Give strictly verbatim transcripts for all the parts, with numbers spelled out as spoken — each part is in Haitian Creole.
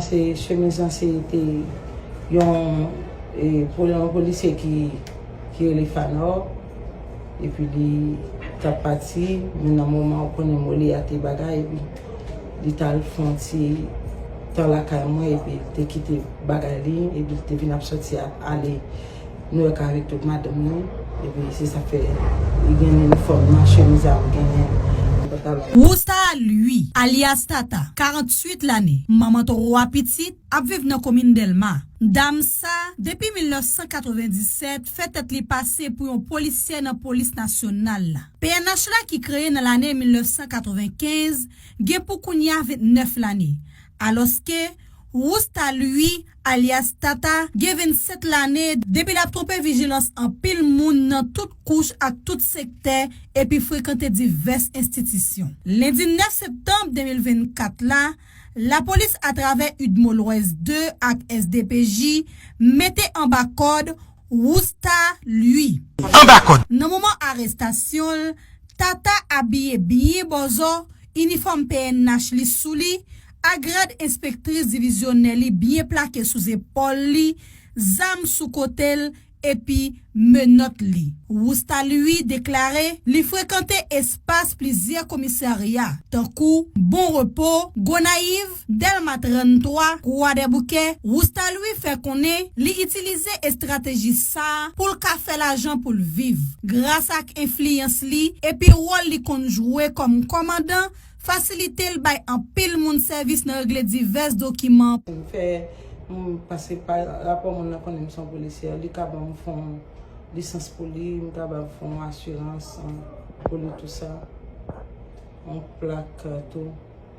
Se chemiz lan se te yon, e, pou yon polisye ki, ki rele Fanò. Epi li t ap pati, men nan moman ou konnen Moli a te bagay, epi li t al fè yon ti tan lakay mwen, epi li te kite bagay li, epi li te vin ap sòti a, ale Nouyòk avèk tout madanm li, epi se sa k fè li gen inifòm nan, chemiz a m genyen, pantalon. Wousta Louis, alyas Tata, karanntuit lane, manman twa pitit, ap viv nan komin Dèlma. Dam sa, depi mil nèf san katrevenndisèt, fè tèt li pase pou yon polisyè nan polis nasyonal la. P N H la ki kreye nan lane mil nèf san katrevenkenz, gen pou kounye a vennèf lane, alòske Wousta Louis, alyas Tata, gen vennsenk lane depi l ap twonpe vijilans anpil moun nan tout kouch ak tout sektè epi frekante divès enstitisyon. Lendi nèf septanm de mil vennkat la, lapolis atravè UDMO Lwès de ak S D P J mete anba kòd Wousta Louis. Anba kòd. Nan moman arestasyon l, Tata abiye byen bòzò, inifòm P N H li sou li, ak grad enspektris divizyonè li byen plake sou zepòl li, zam sou kote l, epi menòt li. Wousta Louis deklare li frekante espas plizyè komisarya, tankou Bon Repo, Gonayiv, Dèlma tranntwa, Kwadèboukè. Wousta Louis fè konnen li itilize estrateji sa a pou l ka fè lajan pou l viv, gras ak enfliyans li epi wòl li konn jwe kòm kòmandan, fasilite l bay anpil moun sèvis nan regle divès dokiman. M fè, m pase pa rapò moun nan konnen m se yon polisyè, li ka ban m fè yon lisans pou li, m ka ba l fè yon asirans, an, pou li, tou sa. Yon plak, tou.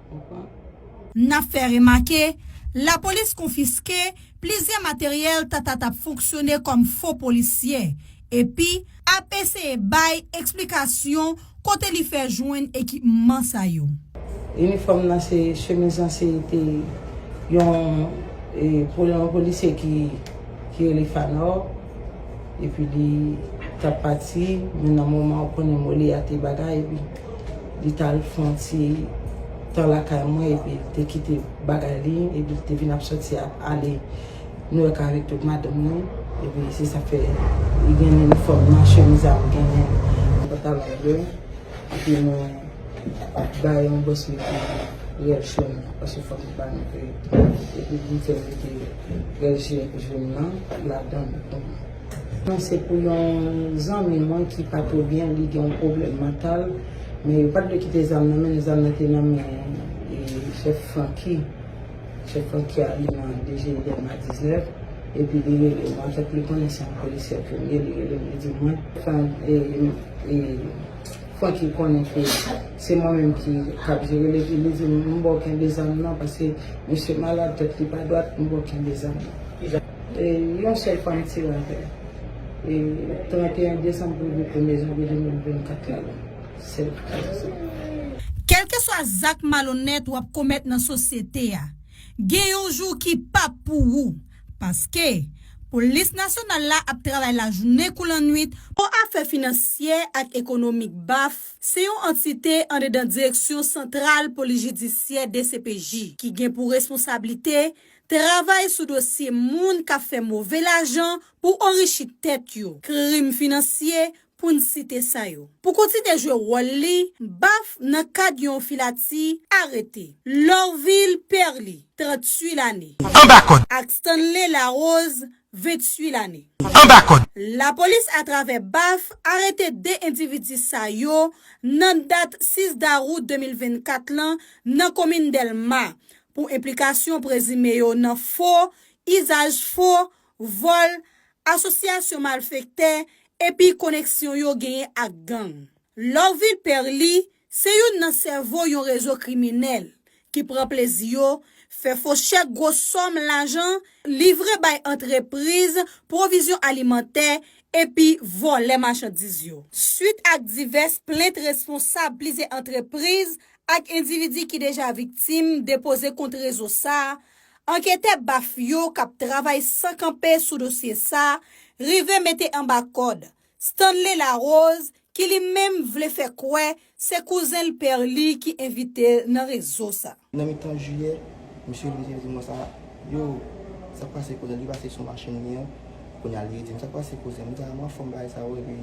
Konprann? N ap fè remake, lapolis konfiske plizyè materyèl Tata t ap fonksyone kòm fo polisyè, epi ap eseye bay eksplikasyon kote li fè jwenn ekipman sa yo. Inifòm nan se, chemiz lan se te yon, e, pou yon polisye ki, ki rele Fanò. Epi li t ap pati, men nan moman ou konnen Moli a te bagay, epi li t al fè yon ti tan lakay mwen, epi li te kite bagay li, epi li te vin ap sòti ap ale Nouyòk avèk tout madanm li, epi se sa k fè li gen inifòm nan, chemiz a m genyen, pantalon ble, epi mwen bay yon bòs mete rèl cho m, paske fòk m pa mete, epi m fè mete rèl je-, jòn nan ladan l. Non, se pou yon zanmi mwen ki pa twò byen, li gen yon pwoblèm mantal, men yo pa t vle kite zam nan men l, zam nan te nan men, e, chèf Francky. Chèf Francky a, li nan D G I Dèlma diznèf, epi li rele mwen, anfèt, li konnen se yon polisyè ke m ye, li rele m, li di mwen, Fran-, e, e, Francky konnen ke se mwen menm ki, k ap jere l, epi li di m, m ba w kenbe zam nan, paske misye malad, tèt li pa dwat, m ba w kenbe zam nan. E, yon sèl fwa m tire avè l. E, trannteyen desanm pou rive premye janvye de mil vennkat la, la. Sèl fwa sa. Kèlkeswa zak malonèt w ap komèt nan sosyete a, gen yon jou ki p ap pou ou. Paske, polis nasyonal la ap travay lajounen kou lannwit. Bon, afè finansyè ak ekonomik baf se yon antite andedan Direksyon Santral Polis Jidisyè, D C P J, ki gen pou responsablite travay sou dosye moun k ap fè move lajan pou anrichi tèt yo, krim finansye, pou n site sa yo. Pou kontinye jwe wòl li, baf nan kad yon filati arete Lorvil Perly, tranntuit lane, anba kòd, ak Stanley Larose, venntuit lane, anba kòd. Lapolis atravè baf arete de endividi sa yo nan dat sis dawout de mil vennkat lan nan komin Dèlma pou enplikasyon prezime yo nan fo, izaj fo, vòl, asosyasyon malfektè, epi koneksyon yo genyen ak gang. Lorvil Perly se youn nan sèvo yon rezo kriminèl ki pran plezi yo fè fo chèk gwo sòm lajan, livre bay antrepriz pwovizyon alimantè, epi vòlè machandiz yo. Swit ak divès plent responsab plizyè antrepriz ak endividi ki deja viktim depoze kont rezo sa a, anketè baf yo k ap travay san kanpe sou dosye sa a rive mete anba kòd Stanley Larose, ki li menm vle fè kwè se kouzen l Perly ki envite l nan rezo sa. Nan mitan jiyè, Misye li di m konsa, yo, sa k pase kouzen, li pase sou machin li an. Kounye a li di m, sa k pase kouzen? M di, a, m anfòm bagay sa yo, epi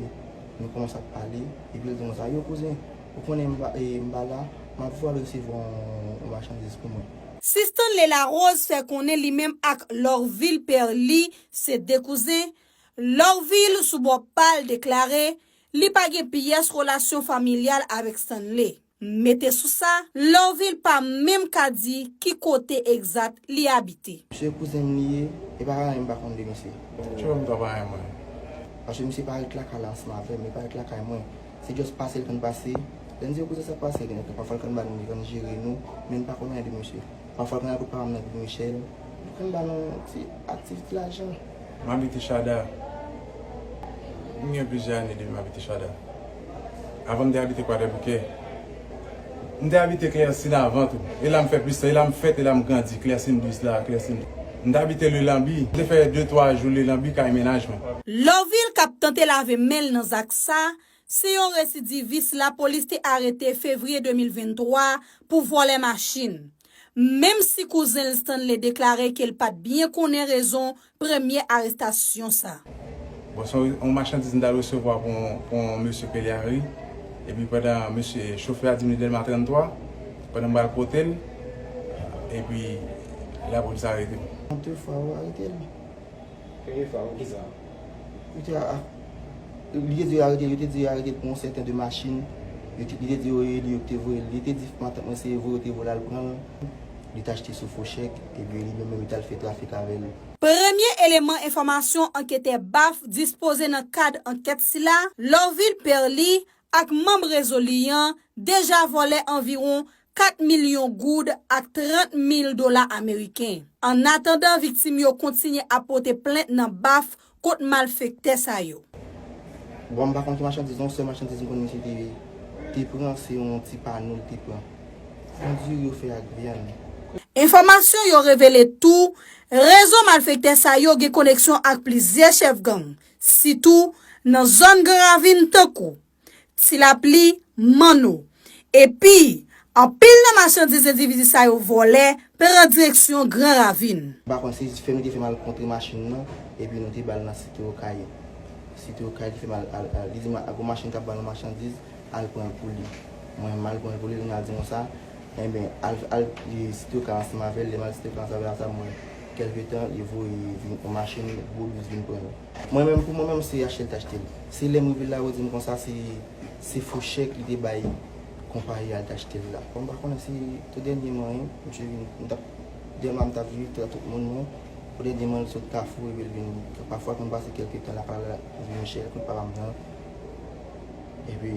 nou kòmanse ap pale, epi l di m konsa, yo kouzen, ou konnen m pa, e, m pa la, m ap vwal resevwa yon, yon machandiz pou mwen. Si Stanley Larose fè konnen li menm ak Lorvil Perly se de kouzen, Lorvil sou bò pa l deklare li pa gen pyès relasyon familyal avèk Stanley. Mete sou sa, Lorvil pa menm ka di ki kote egzat li abite. Misye kouzen m li ye, e pa rayen m pa konn de misye. Tchè m ta pa rayen mwen. Paske misye pa ret lakay la ansanm avè m, li pa ret lakay mwen. Se just pase l konn pase. Lè n di yo kouzen sa k pase, gen pafwa l konn ba nou, li konn jere nou, men n pa konn anyen de misye. Pafwa l konn al kot papa m nan vil Michèl, li konn ba nou ti aktivite lajan. M abite Chada. M gen plizyè ane depi m abite Chada. Avan m te abite Kwadèboukè. M te abite Klèsin avan tou. E la m fè plis tan, e la m fèt, e la m grandi. Klèsin dis la, Klèsin. M te abite Lelanbi. M te fè de twa jou Lelanbi kay mennaj mwen. Lorvil k ap tante lave men l nan zak sa, se yon residivis lapolis te arete fevriye de mil venntwa pou vòlè machin. Menm si kouzen l Stanley deklare ke l pa t byen konnen rezon premye arestasyon sa. Bon, se yon, yon machandiz m t al resevwa pou yon, pou yon mesye Pèlyari. Epi pandan mesye, chofè a di m li Dèlma tranntwa, pandan m pral pote l, epi lapolis arete m. De fwa yo arete l. Premye fwa, pou kisa? Yo te a, a, li te di yo arete, yo te di yo arete l pou yon sèten de machin. Yo te, li te di yo rele yo ki te voye l. Li te di matant mwen se voye yo te voye l al pran l. Li t achte sou fo chèk, epi li menm menm li t al fè trafik avè l. Premye eleman enfòmasyon anketè baf dispoze nan kad ankèt sila, Lorvil Perly ak manm rezo li an deja vòlè anviwon kat milyon goud ak trant mil dola ameriken. Annatandan, viktim yo kontinye ap pote plent nan baf kont malfektè sa yo. Bon, m pa konn ki machandiz, yon sèl machandiz m konn misye te, te pran, se yon ti pano l te pran. Fondiri yo fè ak vyann. Enfòmasyon yo revele tou, rezo malfektè sa yo gen koneksyon ak plizyè chèf gang, sitou nan zòn Gran Ravin tankou Ti Lapli, Manno. Epi, anpil nan machandiz endividi sa yo vòlè pran direksyon Gran Ravin. M pa konn si fè m li te fè m al kontre machin nan, epi nou te ba l nan Site Okay. Site Okay li fè m al, al, al, li di m, a, gon machin k ap ba nou machandiz, al pran l pou li. Mwen, m al pran l pou li, li al di m konsa, enben, al, al, li Site Okay ansanm avè l, lè m al Site Okay ansanm avè l, sa mwen, kèlke tan, li voye vin, yon machin, gwo bis vin pran yo. Mwen menm, pou mwen menm, se achte l t achte l. Se lè m rive la, yo di m konsa, se, se fo chèk li te bay konpayi a l t achte l la. Bon, m pa konnen si tou dènyèman, wi, misye vin, m t ap, dèyè m t ap viv, tout moun mwen. Tou dènyèman, l sot Kafou, epi l vin, pafwa, konn pase kèlke tan, l ap al Michèl, kot papa m nan. Epi,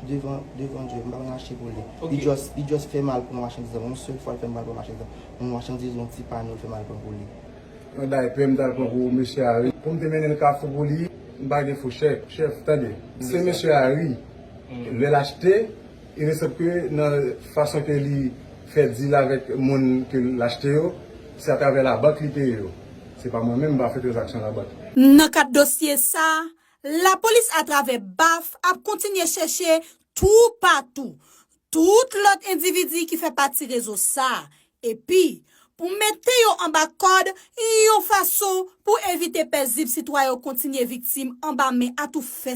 devan, devan Dye, m pa konn achte pou li. Li just, li just fè m al pran machandiz lan. Yon sèl fwa, l fè m al pran machandiz lan. Yon machandiz, yon ti pano, l fè m al pran pou li. Yon daypè m t al pran pou mesye Ari. Pou m te mennen l Kafou pou li, m pa gen fo chèk. Chèf, tande, se mesye Ari. Lè l achte, e resèt ke nan fason ke li fè dil avèk moun ke l achte yo, se atravè labank li peye yo. Se pa mwen menm, m pa fè tranzaksyon labank. Nan kad dosye sa, lapolis atravè baf ap kontinye chèche toupatou tout lòt endividi ki fè pati rezo sa a, epi pou mete yo anba kòd yon fason pou evite pèzib si twa yo kontinye viktim anba men atoufè.